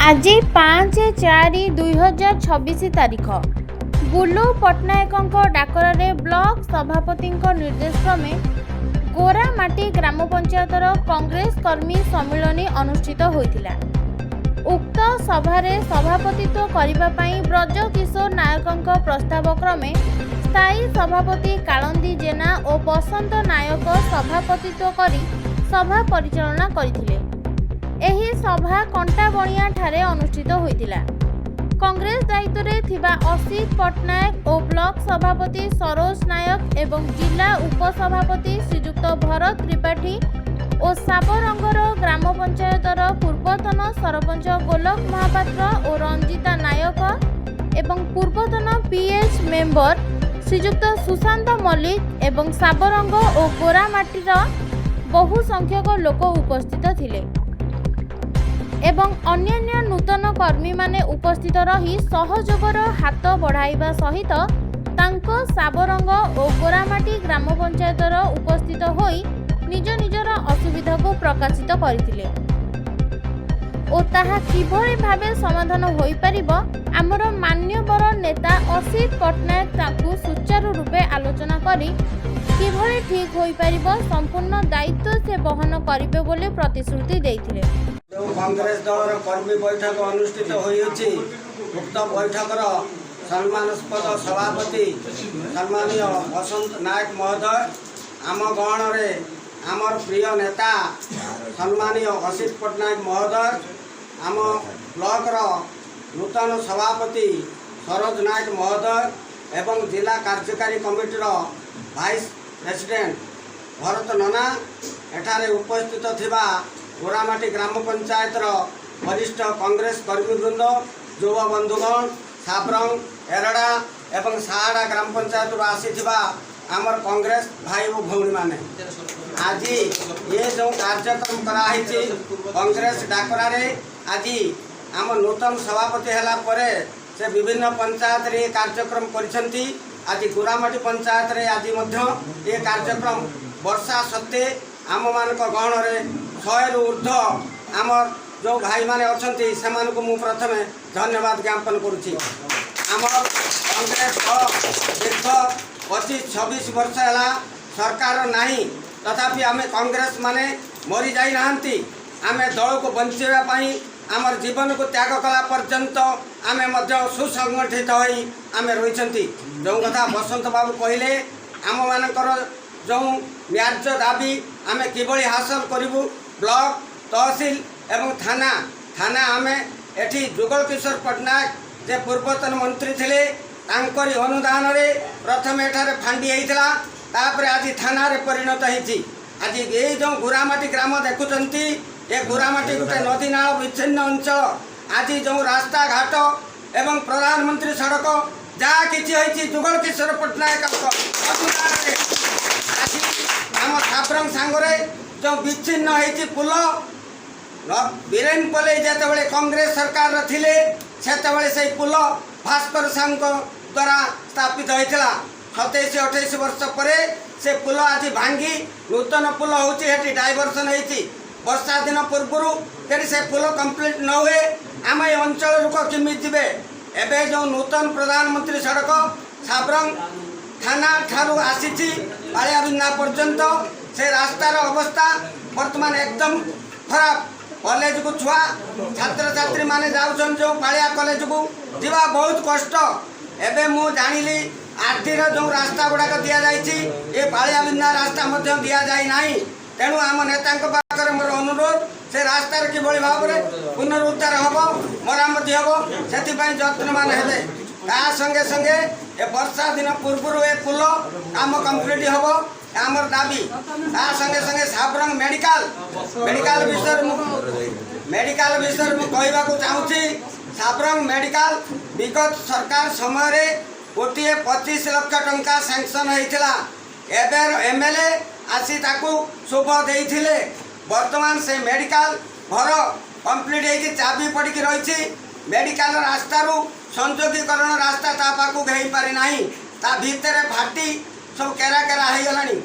ଆଜି 5/4/2026 ତାରିଖ ବୁଲୁ ପଟ୍ଟନାୟକଙ୍କ ଡାକରାରେ ବ୍ଲକ ସଭାପତିଙ୍କ ନିର୍ଦ୍ଦେଶ କ୍ରମେ ଗୋରାମାଟି ଗ୍ରାମ ପଞ୍ଚାୟତର କଂଗ୍ରେସ କର୍ମୀ ସମ୍ମିଳନୀ ଅନୁଷ୍ଠିତ ହୋଇଥିଲା। ଉକ୍ତ ସଭାରେ ସଭାପତିତ୍ୱ କରିବା ପାଇଁ ବ୍ରଜ କିଶୋର ନାୟକଙ୍କ ପ୍ରସ୍ତାବ କ୍ରମେ ସ୍ଥାୟୀ ସଭାପତି କାଳନ୍ଦୀ ଜେନା ଓ ବସନ୍ତ ନାୟକ ସଭାପତିତ୍ୱ କରି ସଭା ପରିଚାଳନା କରିଥିଲେ। ଏହି ସଭା କଣ୍ଟାବଣିଆଠାରେ ଅନୁଷ୍ଠିତ ହୋଇଥିଲା। କଂଗ୍ରେସ ଦାୟିତ୍ୱରେ ଥିବା ଅସିତ ପଟ୍ଟନାୟକ ଓ ବ୍ଲକ ସଭାପତି ସରୋଜ ନାୟକ ଏବଂ ଜିଲ୍ଲା ଉପସଭାପତି ଶ୍ରୀଯୁକ୍ତ ଭରତ ତ୍ରିପାଠୀ ଓ ସାବରଙ୍ଗର ଗ୍ରାମ ପଞ୍ଚାୟତର ପୂର୍ବତନ ସରପଞ୍ଚ ଗୋଲକ ମହାପାତ୍ର ଓ ରଞ୍ଜିତା ନାୟକ ଏବଂ ପୂର୍ବତନ ପିଏଚ୍ ମେମ୍ବର ଶ୍ରୀଯୁକ୍ତ ସୁଶାନ୍ତ ମଲ୍ଲିକ ଏବଂ ସାବରଙ୍ଗ ଓ ଗୋରାମାଟିର ବହୁ ସଂଖ୍ୟକ ଲୋକ ଉପସ୍ଥିତ ଥିଲେ ଏବଂ ଅନ୍ୟାନ୍ୟ ନୂତନ କର୍ମୀମାନେ ଉପସ୍ଥିତ ରହି ସହଯୋଗର ହାତ ବଢ଼ାଇବା ସହିତ ତାଙ୍କ ସାବରଙ୍ଗ ଓ ଗୋରାମାଟି ଗ୍ରାମ ପଞ୍ଚାୟତର ଉପସ୍ଥିତ ହୋଇ ନିଜ ନିଜର ଅସୁବିଧାକୁ ପ୍ରକାଶିତ କରିଥିଲେ ଓ ତାହା କିଭଳି ଭାବେ ସମାଧାନ ହୋଇପାରିବ, ଆମର ମାନ୍ୟବର ନେତା ଅସିତ ପଟ୍ଟନାୟକ ତାକୁ ସୁଚାରୁ ରୂପେ ଆଲୋଚନା କରି କିଭଳି ଠିକ୍ ହୋଇପାରିବ, ସମ୍ପୂର୍ଣ୍ଣ ଦାୟିତ୍ୱ ସେ ବହନ କରିବେ ବୋଲି ପ୍ରତିଶ୍ରୁତି ଦେଇଥିଲେ। ଯେଉଁ କଂଗ୍ରେସ ଦଳର କର୍ମୀ ବୈଠକ ଅନୁଷ୍ଠିତ ହୋଇଅଛି, ଉକ୍ତ ବୈଠକର ସମ୍ମାନସ୍ପଦ ସଭାପତି ସମ୍ମାନୀୟ ବସନ୍ତ ନାୟକ ମହୋଦୟ, ଆମ ଗହଣରେ ଆମର ପ୍ରିୟ ନେତା ସମ୍ମାନୀୟ ଅସିତ ପଟ୍ଟନାୟକ ମହୋଦୟ, ଆମ ବ୍ଲକର ନୂତନ ସଭାପତି ସରୋଜ ନାୟକ ମହୋଦୟ ଏବଂ ଜିଲ୍ଲା କାର୍ଯ୍ୟକାରୀ କମିଟିର ଭାଇସ୍ ପ୍ରେସିଡେଣ୍ଟ ଭରତ ନନା, ଏଠାରେ ଉପସ୍ଥିତ ଥିବା ଗୋରାମାଟି ଗ୍ରାମ ପଞ୍ଚାୟତର ବରିଷ୍ଠ କଂଗ୍ରେସ କର୍ମୀବୃନ୍ଦ, ଯୁବ ବନ୍ଧୁଗଣ, ସାବରଙ୍ଗ, ଏରଡ଼ା ଏବଂ ସାହାଡ଼ା ଗ୍ରାମ ପଞ୍ଚାୟତରୁ ଆସିଥିବା ଆମର କଂଗ୍ରେସ ଭାଇ ଓ ଭଉଣୀମାନେ, ଆଜି ଏ ଯେଉଁ କାର୍ଯ୍ୟକ୍ରମ କରାହେଇଛି କଂଗ୍ରେସ ଡାକରାରେ, ଆଜି ଆମ ନୂତନ ସଭାପତି ହେଲା ପରେ ସେ ବିଭିନ୍ନ ପଞ୍ଚାୟତରେ ଏ କାର୍ଯ୍ୟକ୍ରମ କରିଛନ୍ତି। ଆଜି ଗୋରାମାଟି ପଞ୍ଚାୟତରେ ଆଜି ମଧ୍ୟ ଏ କାର୍ଯ୍ୟକ୍ରମ ବର୍ଷା ସତ୍ତ୍ୱେ ଆମମାନଙ୍କ ଗହଣରେ 100ରୁ ଉର୍ଦ୍ଧ୍ୱ ଆମର ଯେଉଁ ଭାଇମାନେ ଅଛନ୍ତି, ସେମାନଙ୍କୁ ମୁଁ ପ୍ରଥମେ ଧନ୍ୟବାଦ ଜ୍ଞାପନ କରୁଛି। ଆମର କଂଗ୍ରେସ ଦଳ ଦୀର୍ଘ 25-26 ବର୍ଷ ହେଲା ସରକାର ନାହିଁ, ତଥାପି ଆମେ କଂଗ୍ରେସ ମାନେ ମରିଯାଇନାହାନ୍ତି। ଆମେ ଦଳକୁ ବଞ୍ଚାଇବା ପାଇଁ ଆମର ଜୀବନକୁ ତ୍ୟାଗ କଲା ପର୍ଯ୍ୟନ୍ତ ଆମେ ମଧ୍ୟ ସୁସଂଗଠିତ ହୋଇ ଆମେ ରହିଛନ୍ତି। ଯେଉଁ କଥା ବସନ୍ତ ବାବୁ କହିଲେ, ଆମମାନଙ୍କର ଯେଉଁ ନ୍ୟାଯ୍ୟ ଦାବି ଆମେ କିଭଳି ହାସଲ କରିବୁ, ବ୍ଲକ, ତହସିଲ ଏବଂ ଥାନା। ଥାନା ଆମେ ଏଠି ଯୁଗଳ କିଶୋର ପଟ୍ଟନାୟକ ଯେ ପୂର୍ବତନ ମନ୍ତ୍ରୀ ଥିଲେ, ତାଙ୍କରି ଅନୁଦାନରେ ପ୍ରଥମେ ଏଠାରେ ଫାଣ୍ଡି ହେଇଥିଲା, ତାପରେ ଆଜି ଥାନାରେ ପରିଣତ ହେଇଛି। ଆଜି ଏଇ ଯେଉଁ ଗୁରାମାଟି ଗ୍ରାମ ଦେଖୁଛନ୍ତି, ଏ ଗୁରାମାଟି ଗୋଟେ ନଦୀ ନାଳ ବିଚ୍ଛିନ୍ନ ଅଞ୍ଚଳ। ଆଜି ଯେଉଁ ରାସ୍ତାଘାଟ ଏବଂ ପ୍ରଧାନମନ୍ତ୍ରୀ ସଡ଼କ ଯାହା କିଛି ହେଇଛି, ଯୁଗଳ କିଶୋର ପଟ୍ଟନାୟକଙ୍କ ଅନୁଦାନରେ। ଆଜି ଆମ ସାବରଙ୍ଗ ସାଙ୍ଗରେ ଯେଉଁ ବିଚ୍ଛିନ୍ନ ହେଇଛି ପୋଲ, ବୀରେନ ପଲେଇ ଯେତେବେଳେ କଂଗ୍ରେସ ସରକାରର ଥିଲେ, ସେତେବେଳେ ସେଇ ପୋଲ ଭାସ୍କର ସାହୁଙ୍କ ଦ୍ୱାରା ସ୍ଥାପିତ ହୋଇଥିଲା। 27-28 ବର୍ଷ ପରେ ସେ ପୋଲ ଆଜି ଭାଙ୍ଗି ନୂତନ ପୋଲ ହେଉଛି, ସେଠି ଡାଇଭରସନ୍ ହେଇଛି। ବର୍ଷା ଦିନ ପୂର୍ବରୁ ଯଦି ସେ ପୋଲ କମ୍ପ୍ଲିଟ୍ ନ ହୁଏ, ଆମ ଏ ଅଞ୍ଚଳ ଲୋକ କେମିତି ଯିବେ? ଏବେ ଯେଉଁ ନୂତନ ପ୍ରଧାନମନ୍ତ୍ରୀ ସଡ଼କ ସାବରଙ୍ଗ ଥାନା ଠାରୁ ଆସିଛି ପାଳିଆବିନ୍ଧା ପର୍ଯ୍ୟନ୍ତ, ସେ ରାସ୍ତାର ଅବସ୍ଥା ବର୍ତ୍ତମାନ ଏକଦମ ଖରାପ। କଲେଜକୁ ଛୁଆ ଛାତ୍ରଛାତ୍ରୀମାନେ ଯାଉଛନ୍ତି, ଯେଉଁ ପାଳିଆ କଲେଜକୁ ଯିବା ବହୁତ କଷ୍ଟ। ଏବେ ମୁଁ ଜାଣିଲି, ଆର୍ଟିର ଯେଉଁ ରାସ୍ତା ଗୁଡ଼ାକ ଦିଆଯାଇଛି, ଏ ପାଳିଆବିନ୍ଧା ରାସ୍ତା ମଧ୍ୟ ଦିଆଯାଇ ନାହିଁ। ତେଣୁ ଆମ ନେତାଙ୍କ ପାଖରେ ମୋର ଅନୁରୋଧ, ସେ ରାସ୍ତାରେ କିଭଳି ଭାବରେ ପୁନରୁଦ୍ଧାର ହେବ, ମରାମତି ହେବ, ସେଥିପାଇଁ ଯତ୍ନବାନ ହେବେ। ତା ସଙ୍ଗେ ସଙ୍ଗେ ଏ ବର୍ଷା ଦିନ ପୂର୍ବରୁ ଏ ପୋଲ କାମ କମ୍ପ୍ଲିଟ୍ ହେବ, ଆମର ଦାବି। ତା ସଙ୍ଗେ ସଙ୍ଗେ ସାବରଙ୍ଗ ମେଡ଼ିକାଲ ବିଷୟରେ ମୁଁ କହିବାକୁ ଚାହୁଁଛି। ସାବରଙ୍ଗ ମେଡ଼ିକାଲ ବିଗତ ସରକାର ସମୟରେ 1 କୋଟି 25 ଲକ୍ଷ ଟଙ୍କା ସାଙ୍କସନ୍ ହେଇଥିଲା। ଏବେ ଏମଏଲଏ ଆସି ତାକୁ ଶୁଭ ଦେଇଥିଲେ। ବର୍ତ୍ତମାନ ସେ ମେଡ଼ିକାଲ ଘର କମ୍ପ୍ଲିଟ୍ ହେଇକି ଚାବି ପଡ଼ିକି ରହିଛି। ମେଡ଼ିକାଲ ରାସ୍ତାରୁ ସଂଯୋଗୀକରଣ ରାସ୍ତା ତା ପାଖକୁ ହେଇପାରି ନାହିଁ। ତା ଭିତରେ ଫାଟି ସବୁ କେରା କେରା ହେଇଗଲାଣି।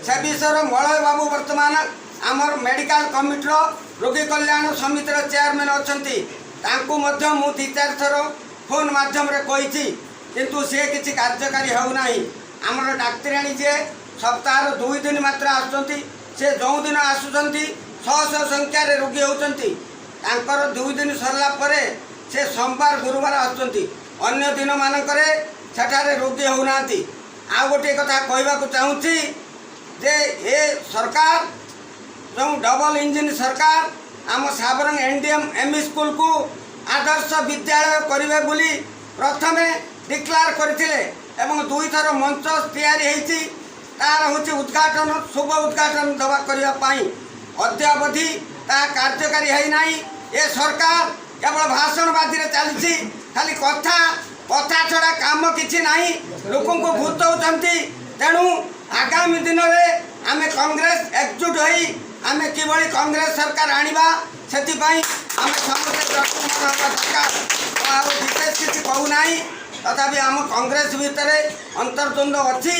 ସେ ବିଷୟରେ ମଳୟ ବାବୁ ବର୍ତ୍ତମାନ ଆମର ମେଡ଼ିକାଲ କମିଟିର ରୋଗୀ କଲ୍ୟାଣ ସମିତିର ଚେୟାରମ୍ୟାନ୍ ଅଛନ୍ତି। ତାଙ୍କୁ ମଧ୍ୟ ମୁଁ ଦୁଇ ଚାରି ଥର ଫୋନ୍ ମାଧ୍ୟମରେ କହିଛି, କିନ୍ତୁ ସେ କିଛି କାର୍ଯ୍ୟକାରୀ ହେଉନାହିଁ। ଆମର ଡାକ୍ତରାଣୀ ଯିଏ ସପ୍ତାହର 2 ଦିନ ମାତ୍ର ଆସୁଛନ୍ତି, ସେ ଯେଉଁଦିନ ଆସୁଛନ୍ତି ଶହ ଶହ ସଂଖ୍ୟାରେ ରୋଗୀ ହେଉଛନ୍ତି। ତାଙ୍କର 2 ଦିନ ସରିଲା ପରେ ସେ ସୋମବାର, ଗୁରୁବାର ଆସୁଛନ୍ତି। ଅନ୍ୟ ଦିନମାନଙ୍କରେ ସେଠାରେ ରୋଗୀ ହେଉନାହାନ୍ତି। ଆଉ ଗୋଟିଏ କଥା କହିବାକୁ ଚାହୁଁଛି ଯେ ଏ ସରକାର, ଯେଉଁ ଡବଲ ଇଞ୍ଜିନ୍ ସରକାର, ଆମ Sabarang N D M M E ସ୍କୁଲକୁ ଆଦର୍ଶ ବିଦ୍ୟାଳୟ କରିବେ ବୋଲି ପ୍ରଥମେ ଡିକ୍ଲାର କରିଥିଲେ ଏବଂ ଦୁଇଥର ମଞ୍ଚ ତିଆରି ହେଇଛି। ତାର ହେଉଛି ଉଦ୍ଘାଟନ, ଶୁଭ ଉଦ୍ଘାଟନ ଦେବା କରିବା ପାଇଁ। ଅଦ୍ୟାବଧି ତାହା କାର୍ଯ୍ୟକାରୀ ହେଇନାହିଁ। ଏ ସରକାର କେବଳ ଭାଷଣବାଦୀରେ ଚାଲିଛି। ଖାଲି କଥା କଥା ଛଡ଼ା କାମ କିଛି ନାହିଁ। ଲୋକଙ୍କୁ ଭୂତଉଛନ୍ତି। ତେଣୁ ଆଗାମୀ ଦିନରେ ଆମେ କଂଗ୍ରେସ ଏକଜୁଟ ହୋଇ ଆମେ କିଭଳି କଂଗ୍ରେସ ସରକାର ଆଣିବା, ସେଥିପାଇଁ ଆମେ ସମସ୍ତେ ଯତ୍ନବାନ ହେବା ଦରକାର। ମୁଁ ଆଉ ବିଶେଷ କିଛି କହୁନାହିଁ। ତଥାପି ଆମ କଂଗ୍ରେସ ଭିତରେ ଅନ୍ତର୍ଦ୍ୱନ୍ଦ୍ୱ ଅଛି।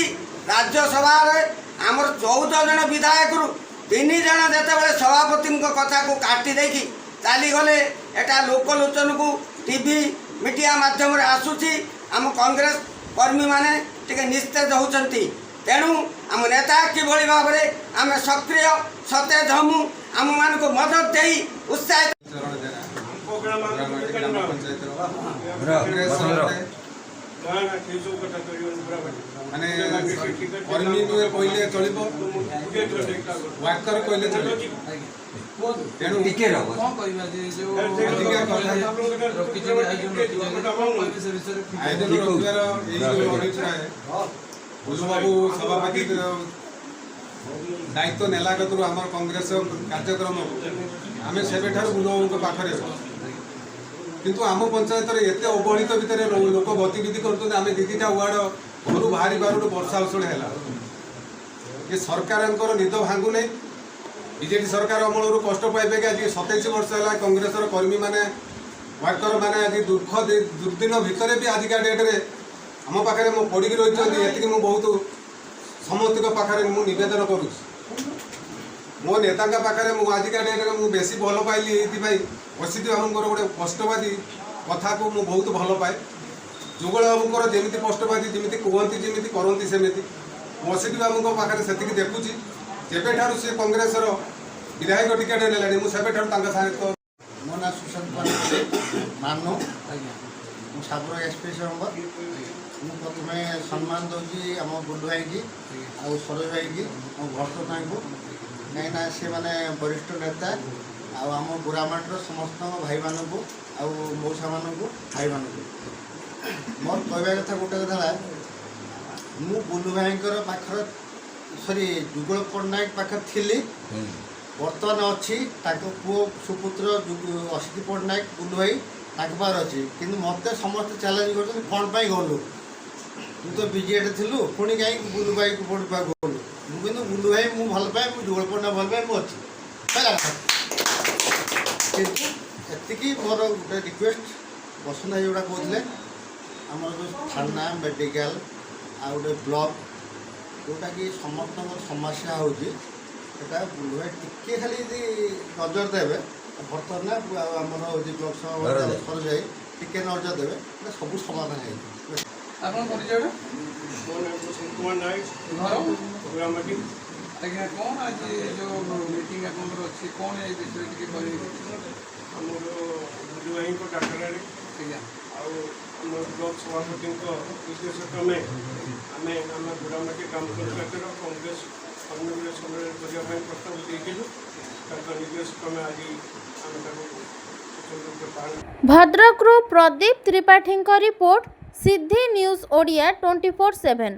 ରାଜ୍ୟସଭାରେ ଆମର 14 ଜଣ ବିଧାୟକରୁ ତିନି ଜଣ ଯେତେବେଳେ ସଭାପତିଙ୍କ କଥାକୁ କାଟି ଦେଇକି ଚାଲିଗଲେ, ଏଟା ଲୋକଲୋଚନକୁ ଟିଭି ମିଡ଼ିଆ ମାଧ୍ୟମରେ ଆସୁଛି। ଆମ କଂଗ୍ରେସ କର୍ମୀମାନେ ଟିକେ ନିସ୍ତେଜ ହେଉଛନ୍ତି। ତେଣୁ ଆମ ନେତା କିଭଳି ଭାବରେ ଆମେ ସକ୍ରିୟ ସତେଜ ହମୁ, ଆମମାନଙ୍କୁ ମଦତ ଦେଇ ଉତ୍ସାହିତ ଚରଣ ଜେନା, ଗୋରାମାଟି ଗ୍ରାମ ପଞ୍ଚାୟତର କଂଗ୍ରେସ ଗୋଟେ ମାନେ କର୍ମୀ ନୁହେଁ କହିଲେ ଚଳିବ, ୱାର୍କର କହିଲେ ଚଳିବ। ତେଣୁ ଟିକେ ରହ। କଣ କହିବା ଯେ ଯୋଉ ଆଜିକା କଥା ରଖିଛନ୍ତି, ଆୟୋଜନ ରଖିଛନ୍ତି, କଣ କହିବେ ସେ ବିଷୟରେ? ଆୟୋଜନ ରଖିବାର ଏଇ ଯୋଉ ଅଭିପ୍ରାୟ, ବୁଲୁବାବୁ ସଭାପତି ଦାୟିତ୍ୱ ନେଲା କତରୁ ଆମର କଂଗ୍ରେସ କାର୍ଯ୍ୟକ୍ରମକୁ ଆମେ ସେବେଠାରୁ ବୁଲୁବାବୁଙ୍କ ପାଖରେ ଅଛୁ। କିନ୍ତୁ ଆମ ପଞ୍ଚାୟତରେ ଏତେ ଅବହେଳିତ ଭିତରେ ଲୋକ ଗତିବିଧି କରୁଛନ୍ତି। ଆମେ ଦି ଦିଟା ୱାର୍ଡ ଘରୁ ବାହାରି ପାରୁନୁ। ବର୍ଷା ଅସୁଳ ହେଲା, ଏ ସରକାରଙ୍କର ନିଦ ଭାଙ୍ଗୁନାହିଁ। ବିଜେଡି ସରକାର ଅମଳରୁ କଷ୍ଟ ପାଇ ପାଇକି ଆଜି 27 ବର୍ଷ ହେଲା କଂଗ୍ରେସର କର୍ମୀମାନେ, ୱାର୍କର ମାନେ ଆଜି ଦୁଃଖ ଦୁର୍ଦିନ ଭିତରେ ବି ଆଜିକା ଡେଟ୍ରେ ଆମ ପାଖରେ ମୁଁ ପଡ଼ିକି ରହିଛନ୍ତି। ଏତିକି ମୁଁ ବହୁତ ସମସ୍ତଙ୍କ ପାଖରେ ମୁଁ ନିବେଦନ କରୁଛି। ମୋ ନେତାଙ୍କ ପାଖରେ ମୁଁ ଆଜିକା ଡେଟ୍ରେ ମୁଁ ବେଶୀ ଭଲ ପାଇଲି ଏଇଥିପାଇଁ, ଅସିତ ବାବୁଙ୍କର ଗୋଟେ ସ୍ପଷ୍ଟବାଦୀ କଥାକୁ ମୁଁ ବହୁତ ଭଲ ପାଏ। ଯୁଗଳ ବାବୁଙ୍କର ଯେମିତି ସ୍ପଷ୍ଟବାଦୀ, ଯେମିତି କୁହନ୍ତି, ଯେମିତି କରନ୍ତି, ସେମିତି ମୁଁ ଅସିତ ବାବୁଙ୍କ ପାଖରେ ସେତିକି ଦେଖୁଛି। ଯେବେଠାରୁ ସେ କଂଗ୍ରେସର ବିଧାୟକ ଟିକେଟ୍ ନେଲେଣି, ମୁଁ ସେବେଠାରୁ ତାଙ୍କ ସାଙ୍ଗରେ ମୋ ନାଁ ସୁଶାନ୍ତ କୁମାର ମାନୁ। ମୁଁ ସାବର ଏସ୍ ପି ମେମ୍ବର। ମୁଁ ପ୍ରଥମେ ସମ୍ମାନ ଦେଉଛି ଆମ ଗୁଣ୍ଡୁ ଭାଇକି ଆଉ ସରୋଜ ଭାଇକି, ଆମ ଭରତ ଭାଇଙ୍କୁ, କାହିଁକିନା ସେମାନେ ବରିଷ୍ଠ ନେତା, ଆଉ ଆମ ଗୋରାମାଟିର ସମସ୍ତଙ୍କ ଭାଇମାନଙ୍କୁ ଆଉ ମଉସାମାନଙ୍କୁ, ଭାଇମାନଙ୍କୁ। ମୋର କହିବା କଥା ଗୋଟେ କଥା ହେଲା, ମୁଁ ବୁଲୁ ଭାଇଙ୍କର ପାଖରେ, ସରି, ଯୁଗଳ ପଟ୍ଟନାୟକ ପାଖରେ ଥିଲି, ବର୍ତ୍ତମାନ ଅଛି ତାଙ୍କ ପୁଅ ସୁପୁତ୍ର ଅସିତ ପଟ୍ଟନାୟକ, ବୁଲୁ ଭାଇ, ତାଙ୍କ ପାଖରେ ଅଛି। କିନ୍ତୁ ମୋତେ ସମସ୍ତେ ଚ୍ୟାଲେଞ୍ଜ କରୁଛନ୍ତି, କ'ଣ ପାଇଁ ଗଲୁ, ତୁ ତ ବିଜେଡ଼ି ଥିଲୁ, ପୁଣି କାହିଁକି ବୁଲୁ ଭାଇକୁ ଭୋଟ ପାଖକୁ ଗଲୁ? ମୁଁ କିନ୍ତୁ ବୁଲୁ ଭାଇ ମୁଁ ଭଲ ପାଏ, ମୁଁ ଯୁଗଳ ପଟ୍ଟନାୟକ ଭଲ ପାଏ, ମୁଁ ଅଛି, ହେଲା କଥା। କିନ୍ତୁ ଏତିକି ମୋର ଗୋଟେ ରିକ୍ୱେଷ୍ଟ, ବସନ୍ତ ଭାଇ ଯେଉଁଟା କହୁଥିଲେ, ଆମର ଯେଉଁ ଥାନା, ମେଡ଼ିକାଲ ଆଉ ଗୋଟେ ବ୍ଲକ, ଯେଉଁଟାକି ସମସ୍ତଙ୍କର ସମସ୍ୟା ହେଉଛି, ସେଟା ବୁଲୁ ଭାଇ ଟିକେ ଖାଲି ଯଦି ନଜର ଦେବେ, ବର୍ତ୍ତମାନ ଆଉ ଆମର ହେଉଛି ବ୍ଲକ ସଭାପତି ସରୋଜ ଭାଇ ଟିକେ ନଜର ଦେବେ, ସେଟା ସବୁ ସମାଧାନ ହେଇଯିବ। ଆପଣଙ୍କ ପରିଚୟଟା? ମୋ ନାଁ ବସନ୍ତ କୁମାର ନାୟକ। ଘର? ଗୋରାମାଟି। ଆଜ୍ଞା, କ'ଣ ଆଜି ଯୋଉ ମିଟିଂ ଆପଣଙ୍କର ଅଛି, କ'ଣ ଏ ବିଷୟରେ ଟିକେ କହିବେ? ଆମର ବୁଲୁ ଭାଇଙ୍କ ଡାକରାରେ ଆଉ ଆମ ବ୍ଲକ ସଭାପତିଙ୍କ ନିର୍ଦ୍ଦେଶ କ୍ରମେ ଆମେ ଆମ ଗୋରାମାଟି ଗ୍ରାମ ପଞ୍ଚାୟତର କଂଗ୍ରେସ କର୍ମୀଗୁଡ଼ା ସମ୍ମିଳନୀ କରିବା ପାଇଁ ପ୍ରସ୍ତାବ ଦେଇଥିଲୁ। ତାଙ୍କ ନିର୍ଦ୍ଦେଶ କ୍ରମେ ଆଜି ଆମେ ତାକୁ ସୁଚାରୁ ରୂପେ ପାଳନ ଭଦ୍ରକରୁ ପ୍ରଦୀପ ତ୍ରିପାଠୀଙ୍କ ରିପୋର୍ଟ, ସିଦ୍ଧି ନ୍ୟୁଜ୍ ଓଡ଼ିଆ 24/7।